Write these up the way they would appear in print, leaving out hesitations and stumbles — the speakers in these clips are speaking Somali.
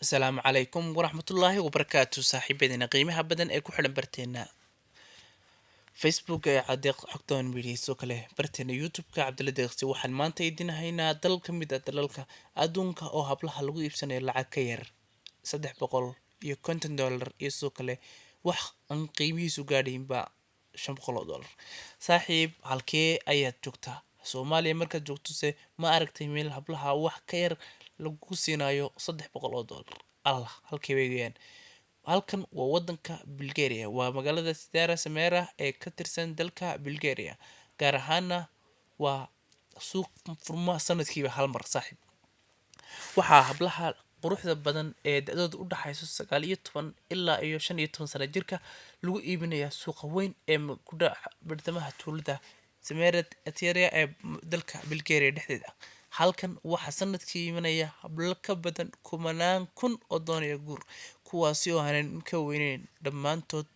Asalaamu calaykum waraxmatullaahi wabarakaatu, saaxiibadeena qiimaha badan ee ku xidhan barteena Facebook ee Cadeeq Xogtoon Media, sidoo kale barteena YouTube-ka Cabdilla Deeqsi. Waxaan maanta idin haynaa dal ka mid ah dalalka adduunka oo hablaha lagu iibsanayo lacag ka yar $350 iyo sidoo kale wax aan qiimihiisu gaadhaynba $500. Saaxiib, halkee ayaad joogtaa? Soomaaliya markaad joogtose, ma aragtay meel hablaha wax ka yar lagu siinayo $300? Allah, halkee bay weeyaan? Halkan waa wadanka Bulgaria, waa magaalada Stara Samera ee ka tirsan dalka Bulgaria, gaar ahaana waa suuq furma sanadkiiba hal mar. Saaxiib, waxaa hablaha quruxda badan ee da'doodu u dhaxayso 19 ilaa iyo 15 sano jirka lagu iibinayaa suuqa weyn ee ku dhaca bartamaha tuulada Sameret Ateria ee dalka Bulgaria dhexdeeda. Halkan waxaa sanadkii imanaya hablo ka badan kumanaan kun oo doonaya guur, kuwaasi oo aanan ka weyneyn dhammaantood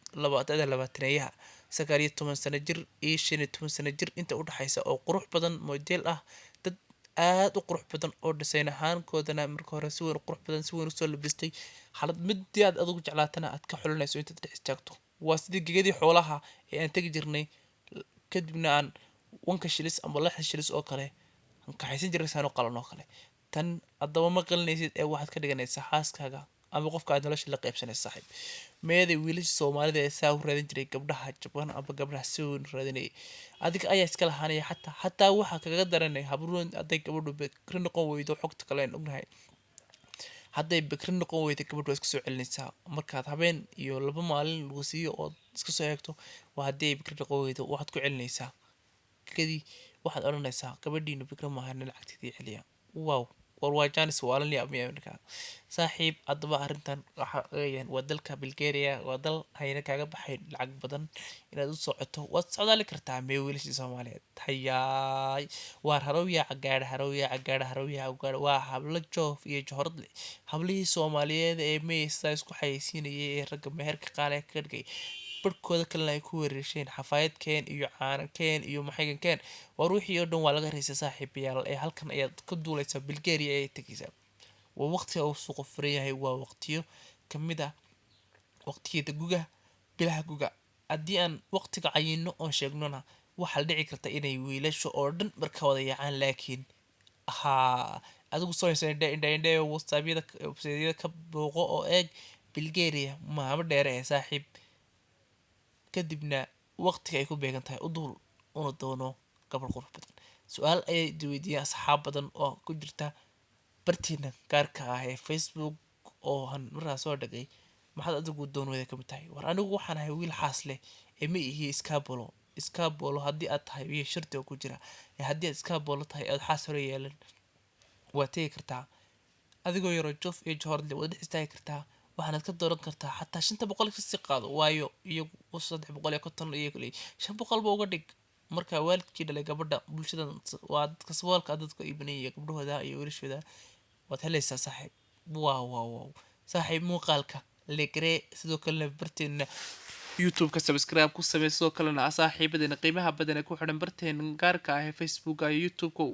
da'da labaataneeyaha, 19 sano jir iyo 15 sano jir inta u dhaxaysa, oo qurux badan, model ah, dad aad u qurux badan oo design ahaankoodana marka hore si weyn u qurux badan, si weyn usoo labistay, xalad midii aad adigu jeclaatana aad ka xulinayso intaad dhex istaagto. Waa sidii gegadii xoolaha ee aan tegi jirnay, kadibna aan wanka shilis ama lixda shilis oo kale aan kaxaysan jirnay saan u qalan oo kale. Tan haddaba ma qalinaysid ee waxaad ka dhiganaysaa xaaskaaga ama qofka aad nolosha la qaybsanaysa. Saaxiib, meeday wiilasha Soomaalida ee saa u raadin jiray gabdhaha jaban ama gabdhaha si weyn u raadinayay? Adiga ayaa iska lahaanaya. Xataa waxaa kaga daranay habruun hadday gabadhu bikri noqon weydo. Xogta kale aan ognahay, hadday bikri noqon weydo gabadhu waa iska soo celinaysaa. Markaad habeen iyo 2 maalin lagu siiyo ood iska soo eegto, waa haddii ay bikri noqon weydo, waxaad ku celinaysaa kadii, waxaad odhanaysaa gabadhiinu bikri maahan, lacagteedii celiya. Wow, war waa janis waalan yaab markaa. Saaxiib, haddaba arrintan waxa weeyaan waa dalka Bulgaria, waa dal hayna kaaga baxayn lacag badan inaad u socoto. Waad socdaali kartaa. Mee wiilashii Soomaaliyeed? Hayaay, waar harow yaaca gaadha, harow yaaca gaadha, harow yaaca gaadha. Waa hablo joof iyo johorad leh. Hablihii Soomaaliyeed ee mey sidaa isku xayeysiinayay ee ragga meherka qaali ka dhigay, barhkooda kalena ay ku weerarsheen xafaayadkeen iyo caanakeen iyo maxaygankeen, waar wixii oo dhan waa laga raysay, saaxiibayaal. Ee halkan ayaad ka duulaysaa, Bulgaria ayaad tegaysaa. Waa waqtiga uu suuqa furan yahay, waa waqtiyo ka mid ah waqtiyada guga, bilaha guga. Haddii aan waqtiga cayino oon sheegnona, waxaa la dhici karta inay wiilasha oo dhan marka wada yaacaan. Laakiin haa, adigu soo haysa indhe indhe indhe, whatsappyada, websiteyada ka booqo oo eeg Bulgaria maamo dheere ee saaxiib, kadibna waqtiga ay ku beegan tahay u duul una doono gabar qurux badan. Su-aal ayay weydiiyeen asxaab badan oo ku jirta bartiina gaarka ah ee Facebook oo han markaa soo dhigay: maxaad adigu doon wada kamid tahay? War anigu waxaan ahay wiil xaas leh ee ma ihi iskaabolo. Iskaabolo haddii aad tahay iyo shardiga ku jira ee haddii aad iskaabolo tahay aad xaas hore yeelan, waad tegi kartaa adigoo yaroo joof iyo johordle, waad dhex istaagi kartaa, waxaanaad ka dooran kartaa xataa 500 kasii qaado, waayo iyagu 350 iyo kale 500 ba uga dhig. Marka waalidkii dhalay gabadha, bulshada waa dadka saboolka, dadka iibinaya gabdhahooda iyo wiilashooda, waad helaysaa, saaxiib. Wow wow wow, saaxiib, muuqaalka legree, sidoo kalena barteena YouTube-ka subscribe ku samee. Sidoo kalena saaxiibadeena qiimaha badan ee ku xidhan barteena gaarka ah ee Facebook iyo YouTube-ka,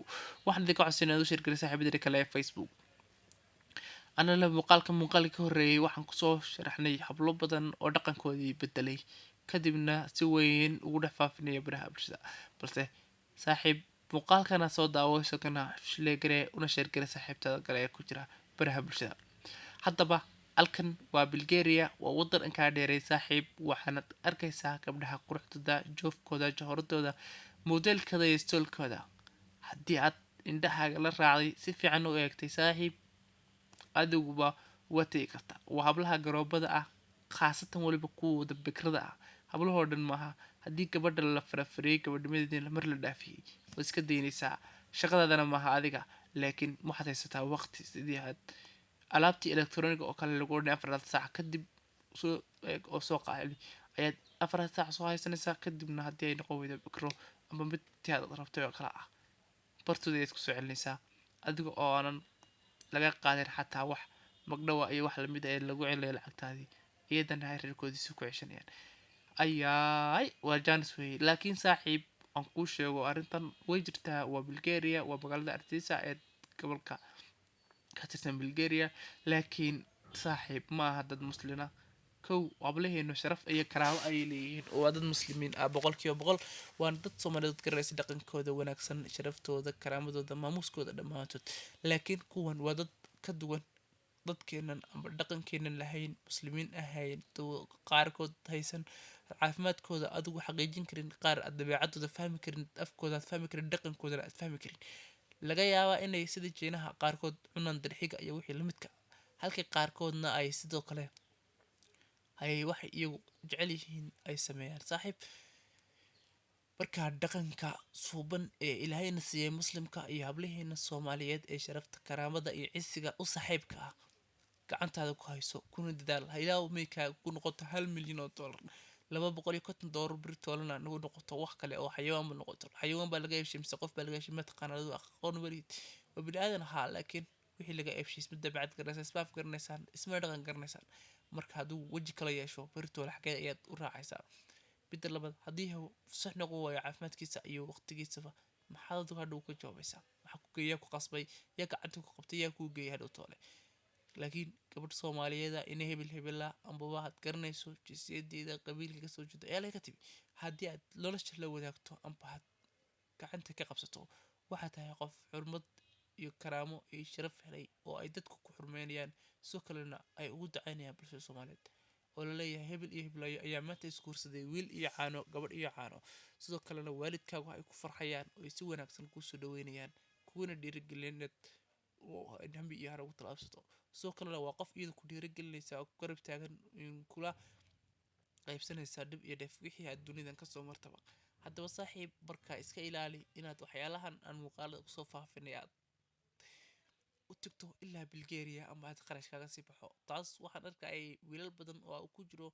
waxaan idinka codsanay inaad u share garaysa saaxiibadeena kale ee Facebook. Anala muuqaalka ka horreeyay waxaan kusoo sharaxnay hablo badan oo dhaqankoodii bedelay, kadibna si weyn ugu dhex faafinaya baraha bulshada. Balse saaxiib, muuqaalkana soo daawo, isagana share garee una share garee saaxiibtada kale ee ku jira baraha bulshada. Haddaba halkan waa Bulgaria, waa wadan kaa dheeray, saaxiib. Waxaanad arkaysaa gabdhaha quruxdooda, joofkooda, jahoradooda, modelkooda iyo stoolkooda. Haddii aad indhahaaga la raacday, si fiican u eegtay, saaxiib, adiguba waa tegi kartaa. Waa hablaha garoobada ah, khaasatan weliba kuwooda bikrada ah. Hablahoo dhan maaha. Haddii gabadha la farafariyey, gabadhnimadeedii mar la dhaafiyey, waad iska daynaysaa, shaqadaadana maaha adiga. Laakiin waxaad haysataa waqti, sidii aad alaabtii electroniga oo kale lagu odhanay 4 saac kadib soo eeg oo soo qaali, ayaad 4 saac soo haysanaysaa. Kadibna haddii ay noqon weydo bikro ama mid tii aad rabtay oo kale ah, bartooda ayaad kusoo celinaysaa adiga oo aanan laga qaadin xataa wax magdhawa iyo wax lamid ah ee lagu celinayo lacagtaadii, iyadana ay reerkoodiisa ku ceshanayaan. Ayaay, waa janis weye. Laakiin saaxiib, aan kuu sheego, arrintan way jirtaa. Waa Bulgaria, waa magaalada Artisa ee gobolka ka tirsan Bulgaria, laakiin Saaxiib, maaha dad muslina. Kow, hablaheenu sharaf iyo karaamo ayay leeyihiin oo waa dad muslimiin ah 100%. Waana dad Soomaaliyeed garanaysa dhaqankooda wanaagsan, sharaftooda, karaamadooda, maamuuskooda dhammaantood. Laakiin kuwan waa dad ka duwan dadkeenan ama dhaqankeenan lahayn, muslimiin ahayn, qaarkood haysan caafimaadkooda adigu xaqiijin karin, qaar aad dabeecadooda fahmi karin, afkooda aad fahmi karin, dhaqankoodana aad fahmi karin. Laga yaabaa inay sida Jiinaha qaarkood cunaan dirxiga iyo wixii la midka, halka qaarkoodna ay sidoo kale ay waxay iyagu jecel yihiin ay sameeyaan. Saaxiib, markaa dhaqanka suuban ee Ilaahayna siiyey muslimka iyo hablaheena Soomaaliyeed ee sharafta, karaamada iyo cisiga u saaxiibka ah gacantaada ku hayso, kuna dadaal. Ilaahu maykaaga ku noqoto $1 milyan, $250 beri toolana nagu noqoto wax kale oo xayawaan ba noqoto. Xayawaan baa laga heshay mise qof baa laga heshay, mataqaana, adigu aqoon walid waa bini aadan ahaa, laakiin wixii laga eebshay isma dabeecad garanaysaan, isma af garanaysaan, isma dhaqan garanaysaan. Marka hadduu weji kala yeesho beri toole, xagee ayaad u raacaysaa? Midda labaad, haddii sax noqon waayo caafimaadkiisa iyo waqtigiisaba, maxaad adigu hadhow ka jawaabaysaa? Maxaa ku geeyaa, ku qasbay, yaa gacanta ku qabtay, yaa kuu geeyay hadhow toole? Laakiin gabadh Soomaaliyeeda ina hebel hebela ambaba aad garanayso jinsiyadeeda, qabiilka kasoo jeedo ayaa laga timi, haddii aad nolosha la wadaagto amba aad gacanta ka qabsato, waxaa tahay qof xurmad iyo karaamo iyo sharaf helay oo ay dadku ku xurmeynayaan, sidoo kalena ay ugu ducaynayaan bulshada Soomaaliyeed oo laleeyahay hebel iyo heblayo ayaa maanta isguursaday, wiil iyo caano, gabadh iyo caano. Sidoo kalena waalidkaagu ay ku farxayaan oo ay si wanaagsan kuusoo dhaweynayaan, kuguna dhiirigeliyaan inaad hambi iyo hara ugu tallaabsato. Sidoo kalena waa qof iyada ku dhiirigelinaysa oo ku garab taagan, kula qaybsanaysaa dhib iyo dheef wixii aad dunidan kasoo martaba. Haddaba saaxiib, markaa iska ilaali inaad waxyaalahan aan muuqaalada kusoo faafinay aad u tagto ilaa Bulgaria ama aad qarash kaga sii baxo. Taas waxaan arkayay wiilal badan oo ku jiro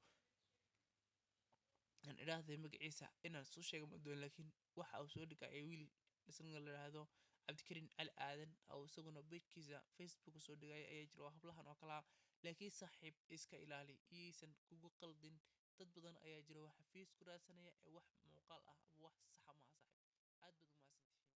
aan idhaahday magaciisa inaan soo sheego ma doon, laakiin waxa uu soo dhigay wiil isagana la yidhaahdo Cabdikariin Cali Aadan oo isaguna page-kiisa Facebook soo dhigay ayaa jira oo hablahan oo kale ah. Laakiin saaxiib, iska ilaali iyaysan kugu qaldin. Dad badan ayaa jira oo xafiis ku raadsanaya ee wax muuqaal ah ama wax saxa maaha. Saaxiib, aad baad u mahadsantihiin.